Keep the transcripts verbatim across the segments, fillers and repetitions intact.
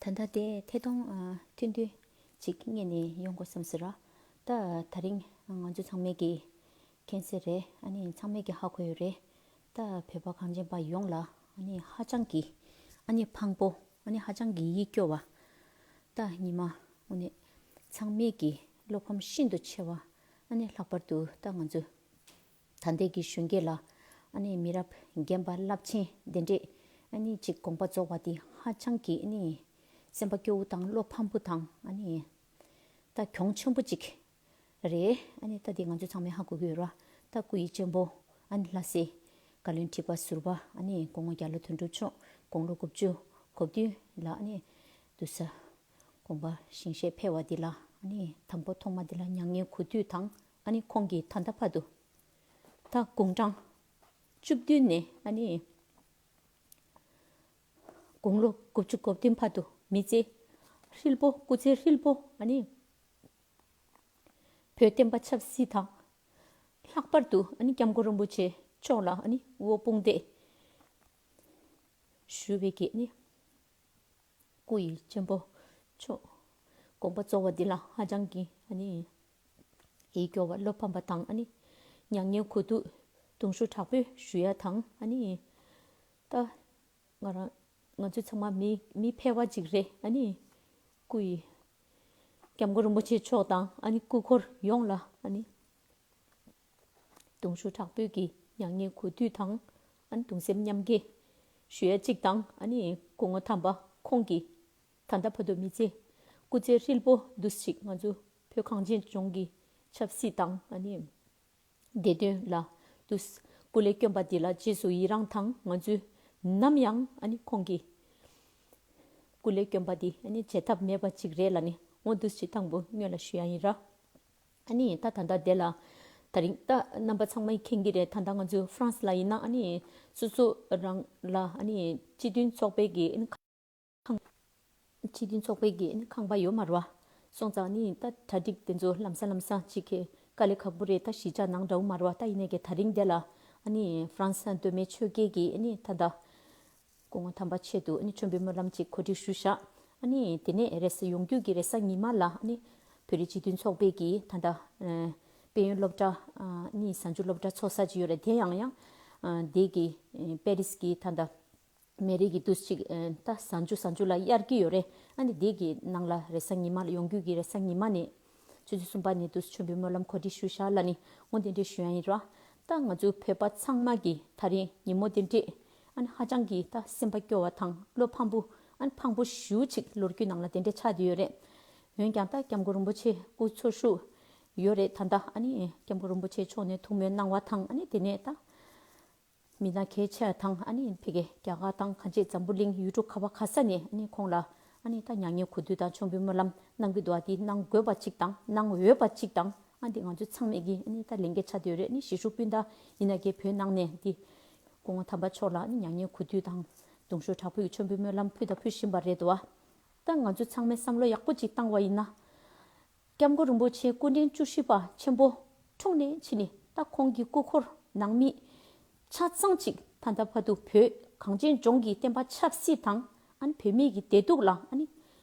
ད་ལྟ་དེ་ཐད་གཏོང་ཨ་ཐུང་ཐུང་ཅིག་སྔོན་ནས་ཡོང་དགོས་བསམ་སོང་ར། ད་དེ་རིང་ང་ཚོ་ཚང་མས་ཀྱི་མཁྱེན་གསལ་རེད། ཨ་ནི་ཚང་མས་ཀྱི་ཧ་གོ་ཡོད་རེད། ད་བོད་པ་གངས་ཅན་པ་ཡོངས་ལ་ཨ་ནི་ཧ་ཅང་གི་ཨ་ནི་ཕངས་པོ། ཨ་ནི་ཧ་ཅང་གི་ཡིད་སྐྱོ་བ། ད་ཉི་མ་དངོས་གནས་ཚང་མས་ཀྱི་བློ་ཕམ་ཤིན་ཏུ་ཆེ་བ། ཨ་ནི་ལྷག་པར་དུ་ད་ང་ཚོ་ད་ལྟའི་གི་གཞོན་སྐྱེས་ལ་ཨ་ནི་མི་རབས་རྒན་པ་རླབས་ཆེན་དེ་འདྲས་ཨ་ནི་ཅིག་དགོངས་པ་རྫོགས་པ་དེ་ཧ་ཅང་གི་ཨ་ནི་སེམས་པ་སྐྱོ་བོ་དང་བློ་ཕམ་པོ་དང་ཨ་ནི་ད་གྱོང་ཆེན་པོ་ཅིག་རེད། ཨ་ནི་ད་དེ་ང་ཚོ་ཚང་མས་ཧ་གོ་གི་ཡོད་ར། ད་སྐུ་ཡི་གཅེན་པོ་ཨ་ནི་ལྷ་སྲས་བཀའ་བློན་ཁྲི་པ་ཟུར་པ་ཨ་ནི་སྐུ་ངོ་རྒྱ་ལོ་དོན་གྲུབ་མཆོག་དགུང་ལོ་དགུ་བཅུ་གོ་བདུན་ལ་ཨ་ནི་དུས་ས་དགོངས་པ་ཞིང་གཤེགས་ཕེབས་པ་འདི་ལ་ཨ་ནི་དང་པོ་ཐོག་མ་འདི་ལ་མྱ་ངན་གུས་འདུད་དང་ཨ་ནི་ཁོང་གིས་ད་ལྟ་བར་དུ་ད་དགུང་གྲངས་བཅུ་བདུན་ནས་ཨ་ནི་དགུང་ལོ་དགུ་བཅུ་གོ་བདུན་བར་དུ་མི་ཚེ་ཧྲིལ་པོ་སྐུ་ཚེ་ཧྲིལ་པོ་ཨ་ནི་བོད་བསྟན་པ་ཆབ་སྲིད་དང་། ལྷག་པར་དུ་ཨ་ནི་སྐྱབས་མགོན་རིན་པོ་ཆེ་མཆོག་ལ་ཨ་ནི་དབུ་བ་དཔུང་འདེགས་ཞུ་བའི་གི་ཨ་ནི་སྐུ་ཡི་གཅེན་པོ་མཆོག་དགོངས་པ་རྫོགས་པ་འདི་ལ་ཧ་ཅང་གི་ཨ་ནི་ཡིད་སྐྱོ་བ་བློ་ཕམ་པ་དང་ཨ་ནི་མྱ་ངན་གུས་འདུད་གདུང་ཤུགས་དྲག་པོས་ཞུ་ཡ་དང་ཨ་ནི་ད། ང་རང་ང་ཚོ་ཚང་མ་མི་མི་ཕལ་བ་ཅིག་རེད། ཨ་ནི་སྐུ་ཡི་སྐྱབས་མགོན་རིན་པོ་ཆེ་མཆོག་དང་ཨ་ནི་སྐུ་འཁོར་ཡོངས་ལ་ཨ་ནི་གདུང་ཤུགས་དྲག་པོས་ཀྱི་མྱ་ངན་གུས་འདུད་དང་ཨ་ནི་གདུང་སེམས་མཉམ་སྐྱེད་ཞུ་ཡ་གཅིག་དང་ཨ་ནི་སྐུ་ངོ་དམ་པ་ཁོང་གི་ད་ལྟ་བར་དུ་མི་ཚེ་སྐུ་ཚེ་ཧྲིལ་པོ་འདུག་ཅིག་ང་ཚོ་བོད་གངས་ཅན་ལྗོངས་ཀྱི་ཆབ་སྲིད་དང་ཨ་ནི། བདེ་དོན་ལ་དུ་སྐུ་ལས་བསྐྱོན་པ་འདི་ལ་རྗེས་སུ་ཡི་རང་དང་ང་ཚོས་ནམ་ཡང་ཨ་ནི་ཁོང་གི་སྐུ་ལས་བསྐྱོན་པ་འདི་ཨ་ནི་བརྗེད་ཐབས་མེད་པ་ཅིག་རེད་ལ་ནི་འོ་འདུག་ཅིག་དང་པོ་སྔོན་ལ་ཞུ་ཡ་ཡིན་ར། ཨ་ནི་ད་ད་ལྟ་དེ་ལ་ད་རིང་ད་རྣམ་པ་ཚང་མས་མཁྱེན་གྱི་རེད། ད་ལྟ་ང་ཚོས་ཧྥ་རན་སི་ལ་ཡིན་ན་ཨ་ནི་སོ་སོ་རང་ལ་ཨ་ནི་སྤྱི་མཐུན་ཚོགས་པའི་གི་ཨ་ནི་ཁང་སྤྱི་མཐུན་ཚོགས་པའི་གི་ཁང་པ་ཡོད་མ་རེད་བ། སོང་ཙང་ནི་ད་གྲ་སྒྲིག་དེ་ཚོ་ལམ་སང་ལམ་སང་ཅིག་གི་དཀའ་ལས་ཁག་པོ་རེད། ད་གཞིས་ཆགས་ནང་འདྲ་བོ་མ་རེད་བ། ད་ཡིན་ནའི་གི་ད་རིང་དེ་ལ་ཨ་ནི་ཧྥ་རན་སི་མདོ་སྨད་ཆོལ་ཁའི་གི་ཨ་ནི་ད་ད་སྐུ་ངོ་དམ་པ་ཆེད་དུ་ཨ་ནི་མཆོད་འབུལ་སྨོན་ལམ་ཅིག་གོ་སྒྲིག་ཞུས་ཤག་ཨ་ནི་དེ་ནས་རེས་གཟའ་ཡོང་རྒྱུ་གི་རེས་གཟའ་ཉི་མ་ལ་ཨ་ནི་བོད་རིགས་སྤྱི་མཐུན་ཚོགས་པའི་གི་ད་ད་ཨ་དཔལ་ཡོན་སློབ་གྲྭ་ཨ་ནི་གཟའ་མཇུག་སློབ་གྲྭ་ཚོགས་ས་ཅིག་ཡོད་རེད། དེ་ཡང་ཡང་ཨ་དེ་གི་ཨ་པེ་རིས་གི་ད་ད་མི་རིགས་ཀྱི་འདུ་ཤེས་ཨ་ད་གཟའ་མཇུག་གཟའ་མཇུག་ལ་གཡར་གྱི་ཡོད་རེད། ཨ་ནི་དེ་གི་ནང་ལ་རེས་གཟའ་ཉི་མ་ལ་ཡོང་རྒྱུ་གི་རེས་གཟའ་ཉི་མ་ནས་ཆུ་ཚོད་གསུམ་པ་ནས་འདུ་མཆོད་འབུལ་སྨོན་ལམ་གོ་སྒྲིག་ཞུ་བཞག་ལ་ནི་འོ་དེ་འདྲས་ཞུ་ཡ་ཡིན་ར། ད་ང་ཚོ་བོད་པ་ཚང་མ་གི་ད་རིང་ཉིན་མོ་དེ་འདྲས་ཨ་ནི་ཧ་ཅང་གི་ད་སེམས་པ་སྐྱོ་བ་དང་བློ་ཕམ་པོ་ཨ་ནི་ཕངས་པོ་ཞེ་ཅིག་ལོ་རྒྱུས་ནང་ལ་དེ་འདྲས་ཆགས་བསྡད་ཡོད་རེད། འོན་ཀྱང་ད་སྐྱབས་མགོན་རིན་པོ་ཆེ་སྐུ་འཚོ་བཞུགས་ཡོད་རེད། ད་ད་ཨ་ནི་སྐྱབས་མགོན་རིན་པོ་ཆེ་མཆོག་ནས་ཐུགས་སྨོན་གནང་བ་དང་ཨ་ནི་དེ་ནས་ད། མི་སྣ་གལ་ཆེ་བ་དང་ཨ་ནི་ཕ་གི་རྒྱ་གར་དང་གང་ཅི་འཛམ་བུ་གླིང་ཡུལ་གྲུ་ག་བ་ག་ས་ནས་ཨ་ནི་ཁོང་ལ་ཨ་ནི་ད་མྱ་ངན་གུས་འདུད་དང་མཆོད་འབུལ་སྨོན་ལམ་གནང་གི་འདུག་བ། དེ་གནང་དགོས་པ་གཅིག་དང་གནང་འོས་པ་གཅིག་དང་ཨ་འདི་ང་ཚོ་ཚང་མས་ཀྱི་ཨ་ནི་ད་ལས་འགན་ཆགས་བསྡད་ཡོད་རེད། ཨ་ནི་གཞིས་བཞུགས་སྤུན་ཟླ་ཡིན་ན་གི་བོད་ནང་ནས་འདི་སྐུ་ངོ་དམ་པ་མཆོག་ལ་ཨ་ནི་མྱ་ངན་གུས་འདུད་དང་གདུང་ཤུགས་དྲག་པོས་མཆོད་འབུལ་སྨོན་ལམ་ཕུལ་དང་ཕུལ་བཞིན་པ་རེད་འདུག་བ། ད་ང་ཚོ་ཚང་མས་བསམ་བློ་ཡག་པོ་གཅིག་བཏང་བ་ཡིན་ན། སྐྱབས་མགོན་རིན་པོ་ཆེ་སྐུ་ཕྲེང་བཅུ་བཞི་པ་ཆེན་པོ་འཁྲུངས་ནས་ཕྱིན་ནས་ད་ཁོང་གི་སྐུ་འཁོར་ནང་མི་ཆ་ཚང་གཅིག་ད་ལྟ་བར་དུ་བོད་གངས་ཅན་ལྗོངས་ཀྱི་བསྟན་པ་ཆབ་སྲིད་དང་ཨ་ནི་བོད་མིའི་གི་བདེ་སྡུག་ལ་ཨ་ནི་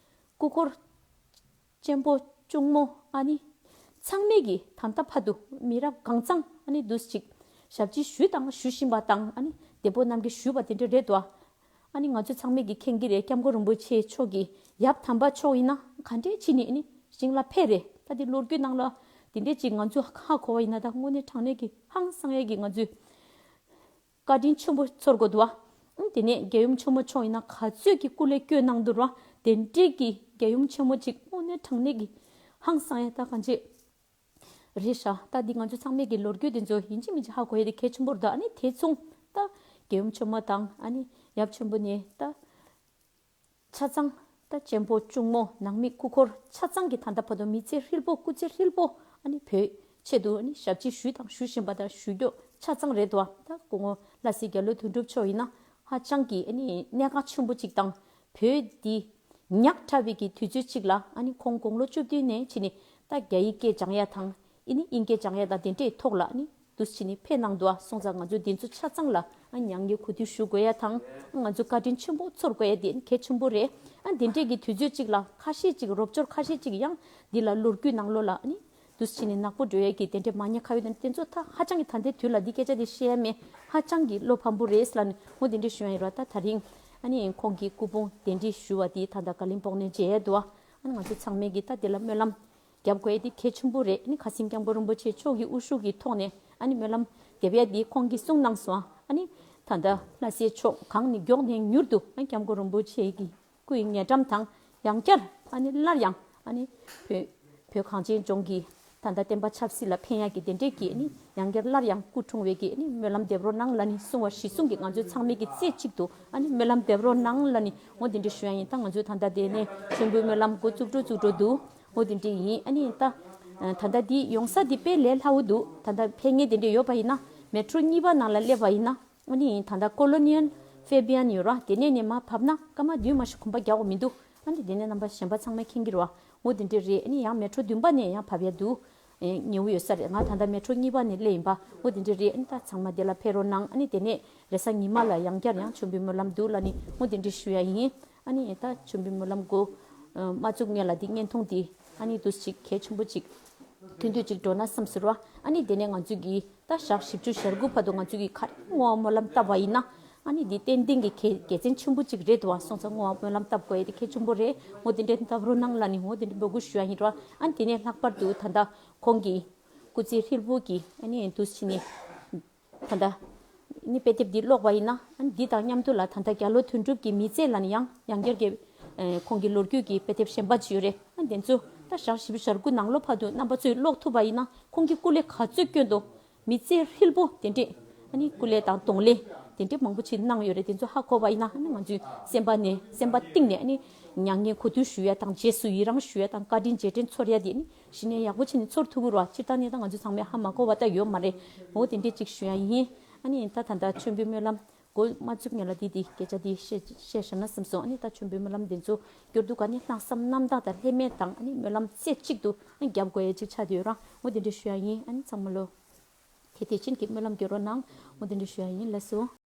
སྐུ་འཁོར་གཅེན་པོ་གཅུང་མོ་ཨ་ནི་ཚང་མས་གི་ད་ལྟ་བར་དུ་མི་རབས་གང་ཚང་ཨ་ནི་འདུག་ཅིག་ཞབས་ཕྱི་ཞུས་དང་ཞུ་བཞིན་པ་དང་ཨ་ནི་བདེ་པོ་རྣམས་ཀྱིས་ཞུས་པ་དེ་འདྲ་རེད་དོ། ཨ་ནི་ང་ཚོ་ཚང་མས་ཀྱི་མཁྱེན་གྱི་རེད། སྐྱབས་མགོན་རིན་པོ་ཆེ་མཆོག་གི་ཡབ་དམ་པ་མཆོག་ཡིན་ན་ག་འདྲས་བྱས་ནས་ཨ་ནི་ཞིང་ལ་ཕེབས་རེད། ད་དེ་ལོ་རྒྱུས་ནང་ལ་དེ་འདྲས་ཅིག་ང་ཚོ་ཧ་གོ་བ་ཡིན་ན་ད་དངོས་གནས་དྲང་གནས་ཀྱི་ཧང་སང་ཡས་ཀྱི་ང་ཚོས་བཀའ་དྲིན་ཆེན་པོ་ཚོར་དགོས་འདུག་བ། ཨ་དེ་ནས་རྒྱལ་ཡུམ་ཆེན་མོ་མཆོག་ཡིན་ན་ག་ཚོད་ཀྱི་སྐུ་ལས་བསྐྱོན་གནང་འདུག་ར། དེ་འདྲས་ཀྱི་རྒྱལ་ཡུམ་ཆེན་མོ་ཅིག་དངོས་གནས་དྲང་གནས་ཀྱི་ཧང་སང་ཡས་ད་ག་འདྲས། རེད་ཤག་ད་འདི་ང་ཚོ་ཚང་མས་ཀྱི་ལོ་རྒྱུས་དེ་ཚོ་ཡིན་གཅིག་མིན་གཅིག་ཧ་གོ་ཡ་དེ་གལ་ཆེན་པོ་རེད། ད་ཨ་ནི་དེ་མཚུངས་ད་རྒྱལ་ཡུམ་ཆེན་མོ་དང་ཨ་ནི་ཡབ་ཆེན་པོ་ནས་ད་ཆ་ཚང་ད་གཅེན་པོ་གཅུང་མོ་ནང་མི་སྐུ་འཁོར་ཆ་ཚང་གི་ད་ལྟ་བར་དུ་མི་ཚེ་ཧྲིལ་པོ་སྐུ་ཚེ་ཧྲིལ་པོ་ཨ་ནི་བོད་ཆེད་དུ་ཨ་ནི་ཞབས་ཕྱི་ཞུས་དང་ཞུ་བཞིན་པ་དང་ཞུ་རྒྱུ་ཆ་ཚང་རེད་དོ། ད་སྐུ་ངོ་ལྷ་སྲས་རྒྱ་ལོ་དོན་གྲུབ་མཆོག་ཡིན་ན་ཧ་ཅང་གི་ཨ་ནི་གནད་འགག་ཆེན་པོ་གཅིག་དང་བོད་འདི་ཉག་ཕྲ་བའི་གི་དུས་ཚོད་གཅིག་ལ་ཨ་ནི་ཁོང་དགུང་ལོ་བཅུ་བདུན་ནས་ཕྱིན་ནས་ད་རྒྱ་ཡིག་སྐད་སྦྱང་ཡ་དང་ཨ་ནི་དབྱིན་སྐད་སྦྱང་ཡ་དང་དེ་འདྲའི་ཐོག་ལ་ཨ་ནི་འདུག་ཕྱིན་ནས་ཕེབས་གནང་འདུག་ཨ། སོང་ཙང་ང་ཚོ་འདི་ཚོ་ཆ་ཚང་ལ་ མྱ་ངན་གུས་འདུད་ཞུ་དགོས་ཡ་དང་། ང་ཚོ་བཀའ་དྲིན་ཆེན་པོ་ཚོར་དགོས་ཡ་དེ་གལ་ཆེན་པོ་རེད། ཨ་དེ་འདྲས་ཀྱི་དུས་ཚོད་ཅིག་ལ་ཁ་ཤས་ཅིག་རོབ་སྐྱོར་ཁ་ཤས་ཅིག་ཡང་འདི་ལ་ལོ་རྒྱུས་ནང་ལོགས་ལ་ཨ་ནི་འདུག་སེ་བྱས་ནས་ནག་པོ་འགྲོ་ཡ་གི་དེ་འདྲས་མ་ཉེས་ཁ་གཡོག་དང་དེ་ཚོ་ད་ཧ་ཅང་གི་ད་ལྟའི་དུས་ལ་འདི་སྐད་ཆ་དེ་བཤད་ཡ་མེད། ཧ་ཅང་གི་བློ་ཕམ་པོ་རེད་ལབ་ནས་འོ་དེ་འདྲས་ཞུ་ཡ་ཡིན་ར། ད་ད་རིང་ཨ་ནི་ཁོང་གི་སྐུ་ཕུང་གདན་འདྲེན་ཞུ་བ་དེ་ད་ལྟ་ཀ་ལིམ་པོང་ནས་མཇལ་ཡ་འདུག་ཨ་ནི་ང་ཚོ་ཚང་མས་ཀྱི་ད་དེ་ལ་སྨོན་ལམ་རྒྱབ་དགོས་ཡ་དེ་གལ་ཆེན་པོ་རེད། ཨ་ནི་ཁ་སང་སྐྱབས་མགོན་རིན་པོ་ཆེ་མཆོག་གི་དབུ་བཞུགས་ཀྱི་ཐོག་ནས་ཨ་ནི་སྨོན་ལམ་འདེབས་ཡ་དེ་ཁོང་གིས་གསུངས་གནང་སོང་། ཨ་ནི་ད་ལྟ་ལྷ་སའི་ཕྱོགས་གངས་ནས་མགྱོགས་ནས་མྱུར་དུ་ཨ་ནི་སྐྱབས་མགོན་རིན་པོ་ཆེ་གི་སྐུའི་ཉེ་འགྲམ་དང་ཡང་བསྐྱར་ཨ་ནི་སླར་ཡང་ཨ་ནི་བོད་བོད་གངས་ཅན་ལྗོངས་ཀྱི་ད་ལྟ་བསྟན་པ་ཆབ་སྲིད་ལ་ཕན་ཡག་གི་དེ་འདྲས་ཀྱི་ཨ་ནི་ཡང་བསྐྱར་སླར་ཡང་སྐུ་འཁྲུངས་པའི་གི་ཨ་ནི་སྨོན་ལམ་འདེབས་རོགས་གནང་ལབ་ནི་གསུང་བ་གཞི་བཟུང་གི་ང་ཚོའི་ཚང་མས་ཀྱི་རྩེ་གཅིག་ཏུ་ཨ་ནི་སྨོན་ལམ་འདེབས་རོགས་གནང་ལབ་ནི་འོ་དེ་འདྲས་ཞུ་ཡ་ཡིན། ད་ང་ཚོའི་ད་ལྟ་དེ་ནས་མཆོད་འབུལ་སྨོན་ལམ་འགོ་བཙུགས་འགྲོ་བཙུགས་འགྲོ་འདུག་འོ་དེ་འདྲས་ཡིན། ཨ་ནི་ད་ད་ལྟ་འདི་ཡོང་ས་འདི་དཔེ་ལས་སླ་བོ་འདུག་ད་ལྟ་ཕེབས་མཁན་དེ་འདྲས་ཡོད་པ་ཡིན་ན་མེ་ཊྲོ་གཉིས་པ་ནང་ལ་སླེབས་པ་ཡིན་ན། ཨ་ནི་ད་ལྟ་ཀོ་ལོ་ནི་ཡལ་ཕེ་བི་ཡན་ཡོད་ར། དེ་ནས་ནས་མར་བབས་ན་སྐར་མ་བདུན་མ་ཞིག་གོམ་པ་རྒྱག་དགོས་མི་འདུག་ཨ་ནི་དེ་ནས་རྣམ་པ་གཞན་པ་ཚང་མས་མཁྱེན་གྱི་རེད་བ། འོ་དེ་འདྲས་རེད། ཨ་ནི་ཡང་མེ་ཊྲོ་བདུན་པ་ནས་ཡང་བབས་ཡ་འདུག་ཨེ་ཉེ་བོ་ཡོད་ས་རེད། ང་ད་ལྟ་མེ་ཊྲོ་གཉིས་པ་ནས་སླེབས་ཡིན་པ། འོ་དེ་འདྲས་རེད། ཨ་ནི་ད་ཚང་མ་དེ་ལ་ཕེབས་རོགས་གནང་། ཨ་ནི་དེ་ནས་རེས་གཟའ་ཉི་མ་ལ་ཡང་བསྐྱར་ཡང་མཆོད་འབུལ་སྨོན་ལམ་འདུག་ལབ་ནི་འོ་དེ་འདྲས་ཞུ་ཡ་ཡིན། ཨ་ནི་ད་མཆོད་འབུལ་སྨོན་ལམ་འགོ་ཨ་མ་བཙུགས་སྔོན་ལ་འདི་བརྙན་ཐུང་འདི་ཨ་ནི་འདུག་ཅིག་གལ་ཆེན་པོ་ཅིག་ཐུང་ཐུང་ཅིག་འགྲོ་ན་བསམ་ཟེར་བ། ཨ་ནི་དེ་ནས་ང་ཚོས་ཀྱི་ད་ཞག་བཞི་བཅུ་ཞེ་དགུ་བར་དུ་ང་ཚོས་ཀྱི་ག་རེ་བསྔོ་བ་སྨོན་ལམ་བཏབ་པ་ཡིན་ན། ཨ་ནི་འདི་ཏན་ཏན་གྱི་གལ་དགེ་མཚན་ཆེན་པོ་ཅིག་རེད་འདུག་བ། སོང་ཙང་བསྔོ་བ་སྨོན་ལམ་བཏབ་དགོས་ཡ་དེ་གལ་ཆེན་པོ་རེད། འོ་དེ་འདྲས་བཏབ་རོགས་གནང་ལབ་ནི་འོ་དེ་འདྲས་འབོད་སྐུལ་ཞུ་ཡ་ཡིན་ར། ཨ་ནི་དེ་ནས་ལྷག་པར་དུ་ད་ལྟ་ཁོང་གི་སྐུ་ཚེ་ཧྲིལ་པོ་གི་ཨ་ནི་འདུག་ཕྱི་ནས་ད་ལྟ་ནི་དཔེ་དེབ་འདི་ཀློག་པ་ཡིན་ན། ཨ་ནི་འདི་དང་མཉམ་དུ་ལ་ད་ལྟ་རྒྱ་ལོ་དོན་གྲུབ་ཀྱི་མི་ཚེ་ལ་ནི་ཡང་ཡང་བསྐྱར་གྱི་ཨེ་ཁོང་གི་ལོ་རྒྱུས་ཀྱི་དཔེ་དེབ་གཞན་པ་ཅིག་ཡོད་རེད། ཨ་དེ་ཚོ་ད་ཞག་བཞི་བཅུ་ཞེ་དགུ་ནང་ལོ་བར་དུ་རྣམ་པ་ཚོས་ཀློག་ཐུབ་པ་ཡིན་ན་ཁོང་གི་སྐུ་ལས་ག་ཚོད་སྐྱོན་དོ། མི་ཚེ་ཧྲིལ་པོ་དེ་འདྲས་ཨ་ནི་སྐུ་ལས་དང་གདོང་ལེན་དེ་འདྲས་མང་པོ་ཅིག་གནང་ཡོད་རེད། དེ་ཚོ་ཧ་གོ་བ་ཡིན་ན་ཨ་ནི་ང་ཚོའི་སེམས་པ་ནས་སེམས་པ་གཏིང་ནས་ཨ་ནི་མྱ་ངན་གུས་འདུད་ཞུ་ཡ་དང་རྗེས་སུ་ཡི་རང་ཞུ་ཡ་དང་བཀའ་དྲིན་རྗེས་དྲན་ཚོར་ཡ་དེ་ཨ་ནི་གཞི་ནས་ཡག་པོ་བྱས་ནས་ཚོར་ཐུབ་ཀྱི་རེད་བ། སྤྱིར་བཏང་ནས་ད་ང་ཚོ་ཚང་མས་ཧ་མ་གོ་བ་ད་ཡོད་མ་རེད། འོ་དེ་འདྲས་ཅིག་ཞུ་ཡ་ཡིན། ཨ་ནི་ད་ད་ལྟ་མཆོད་འབུལ་སྨོན་ལམ་འགོ་མ་བཙུགས་སྔོན་ལ་འདི་འདི་སྐད་ཆ་འདི་བཤད་བཤད་བཞག་ན་བསམ་སོང་། ཨ་ནི་ད་མཆོད་འབུལ་སྨོན་ལམ་འདི་ཚོ་སྐྱོར་དུས་ག་ནི་ལྷག་བསམ་རྣམ་དག་དང་ལྷད་མེད་དང་ཨ་ནི་སྨོན་ལམ་རྩེ་གཅིག་ཏུ་ཨ་ནི་རྒྱབ་དགོས་ཡ་ཅིག་ཆགས་བསྡད་ཡོད་ར། འོ་དེ་འདྲས་ཞུ་ཡ་ཡིན། ཨ་ནི་ཚང་མ་ལོ་དེ་དེ་བཞིན་གྱི་སྨོན་ལམ་སྐྱོར་རོགས་གནང་། འོ་དེ་འདྲས་ཞུ་ཡ་ཡིན། ལགས་སོ།